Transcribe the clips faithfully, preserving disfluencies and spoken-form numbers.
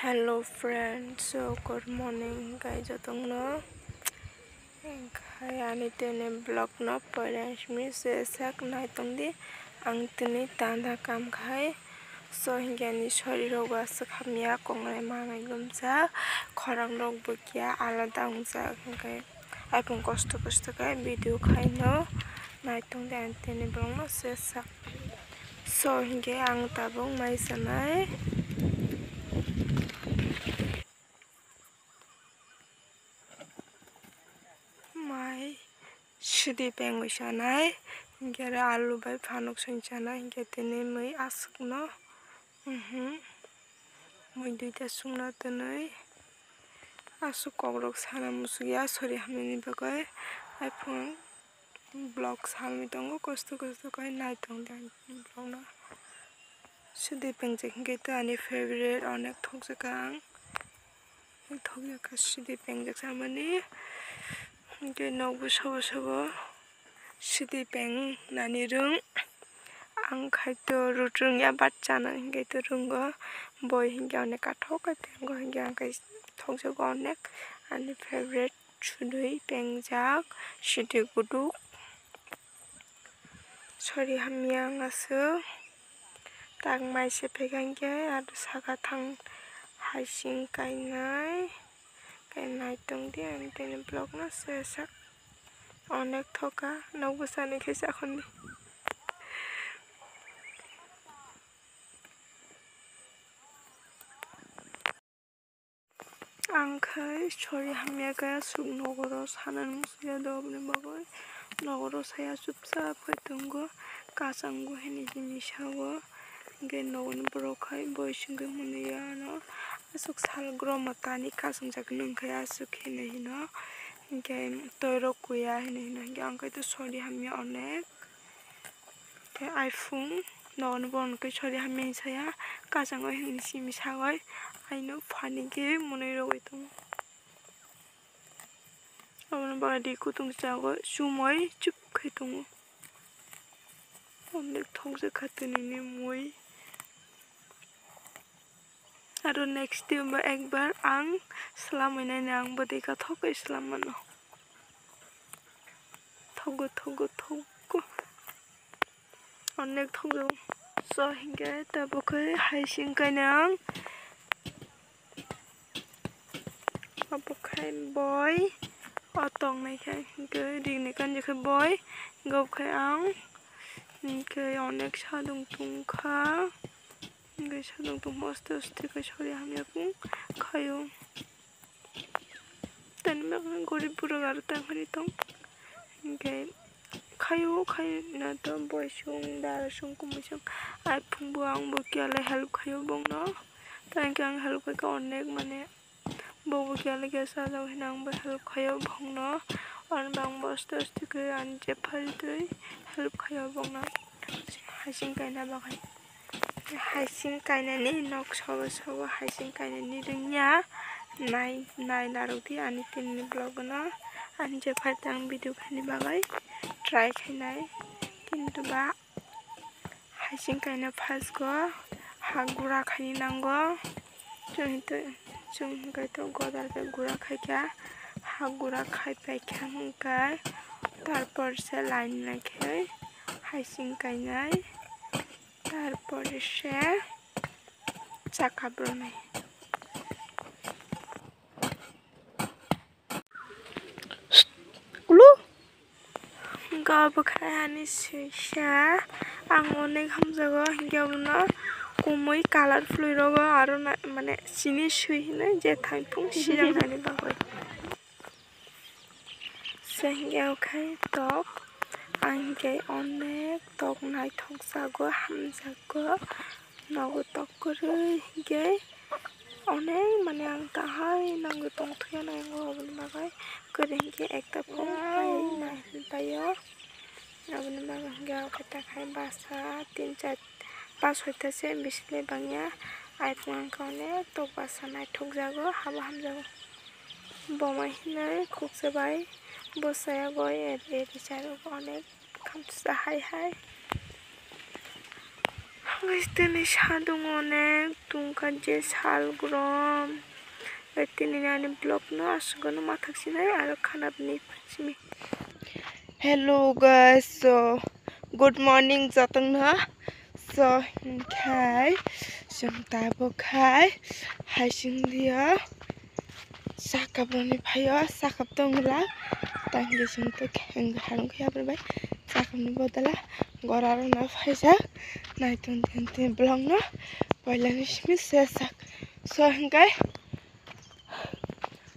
Hello friends, so good morning, hingkai jotongno. Hingkai ani tini vlog no poila simi se sak nai tongdi. Ang tini tanda kam khai. So hingke ani sori rok bo aswk hamya, kongnai manai lumjak, khorang rok bo kiya alada wngjak, hingke aphung kosto kosto khe video khaino nai tongdi ani tini vlog no se sak. So hingke ang tabuk mai sanai. Mai sidi pengwi sanai, hingke aro alu bai phanuk song sanai, hingke tini mui aswkno, mhm, mui duita songna twnwi aswk kokrok sana muchukya sori hamyani bagwi. Aphung vlog salwi tongo, kosto kosto khe nai tongdi ang vlog no. Sidi pengjak hingke to ani favorite, onek thokjak ang. Thokjak kha sidi pengjak samani. Hingke nokbo sobo sobo sidi peng nani rwng. Ang khai to rut rwngya, but chana hingke to rwngo. Boi hingke onek kathok khe pengo, hingke ang khai thokjago onek. Ani favorite sudui pengjak sidi guduk. Sori hamya ang aswk. Tak mai se phaikha hingke aro saka thang hai sing kainai. Kainai tongdi ang tini vlog no se sak. Onek thoka, nokbo sanwi khe sakhonni. Ang khai sori hamya khe aswk nogoro sanani muchungya do, aboni bagwi nogoro saya chupchap khai tongo, kachangbo hinwi hinwi sago, hingke nogoni borok khai boi songwi hwnwi ya ano aswk sal gromo tani kachang jak nung khai aswk hinwi hino, hingke toirok kuya hinwi hino, hingke ang khai to sori hamya onek. Tei iphung nokni borok khe sori hamya saya, kachangwi hinwi simi sagwi aino phanigwi mwnwi rogwi tongo. Aboni bagwi ri kutung chagwi chumui chup khai tongo. Onek thokjak kha tini ni mui. Aro next time bo ekbar ang swlamwi naina, ang bwdwi kathok khe swlam mano. Thogo, thogo, thogo. Onek thogo. So, hingke tabuk khe hai sing kainwi ang. Abo khai boi o tongnai khai hingke ringni kanjak khai boi. Hingke obo khai ang. Hingke onek sadung tongkha. Hingke sadung tongma aste aste khe sori hamya kung khaio. Tani bagwi gorib borok aro tangkhani tong. Hingke khaio, khaina to boi song dara song kumui song. Ai phungbo angbo kiyale help khaio bongno. Tangkhe ang help khaikha onek mane. Bobo kiyale kisa sajao hino angbo help khaio bongno. Aro bangbo aste aste khe ani jephari twi help khaio bongno. Hasing kaina bagwi. Hasing kainani nok sobo sobo hasing kainani rwngya. Nai, nai narwkdi ani tini vlog no. Ani jephari tang video khaini bagwi try khainai. Kintu ba hasing kaina first go ha gura khaini nango. Chwng hwnkhe, chwng hwnkhe to godal bai gura khaikha, ha gura khai paikha hwnkhe, tarpor se line naikhe hasing kainai, tarpor se chakap rwnai. Kulu. Hingke obo khe ani swisa, ang onek hamjago, hingke obono kumui colour phlwi rogo, aro na, mane chini swi hinwi je thangphung sijaknani bagwi. Se hingke okhai tok, ang hingke onek tok naithok jago, hamjago, nogo tok kwrwi hingke. Onek mane ang tahai nangwi tongthokya nai, aboni bagwi kwrwi hwnkhe ekta phone pai nai hinwi paio. Aboni bagwi hwnkhe ang khe takhai basa tin char pas soita se, bisi le bangya. Ai phung ang khe onek tok basa naithokjago, habo hamjago. Boma hinwi khuksa bai bwsaya goi eri eri charwgo, onek khamsa hai hai. Guys, tini sadung onek tungkha je sal grom. Tini ani vlog no aswk no mathak sinai aro khanapni simi. Hello guys, so good morning jotongno. So hinkhai chwng tabuk khai hai sing dia. Sakap roni phaio, sakap tongla. Tangki sing to kheng harung khe abro bai. Sakap ni bodala gora rona phaijak. Naitung tenti blong no. Poila ni simi sesak. So hinkhai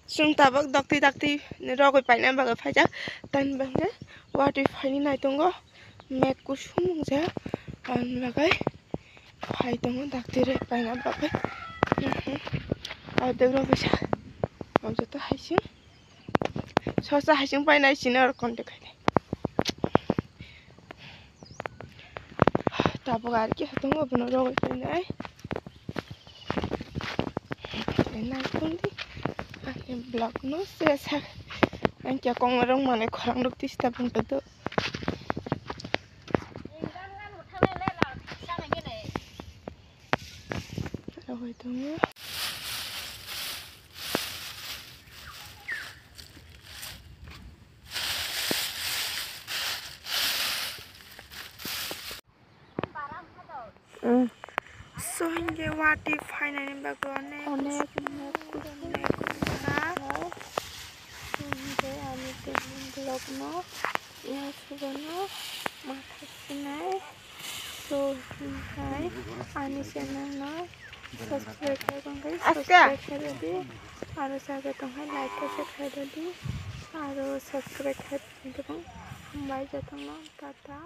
chwng tabuk dakti dakti rogwi paina bagwi phaijak. Tani bagwi watwi phaini naitungo. Mek kusung wngjak. Aboni bagwi phai tongo dakti rok paina bagwi. Mhm. Ordek rok kisa. O joto haising. Sosa haising painai sini oro contact khai de. Tabuk ar kisa tongo bono rogwi painai. Naitung di. Ani vlog no se sa. Ang kya kong rong mane khorang rok tista bung to. Rogwi tongo. Mm. So hinge watwi phainani bagwi onek onek onek onek onek onek. Hinge ani tini vlog no ya subano matha sinai. So hinkhai ani channel no subscribe khai tongkhe subscribe khai rwdi. Aro jaga tongkhe like khe share khai rwdi. Aro subscribe khai tongkhe hambai jotongno tata.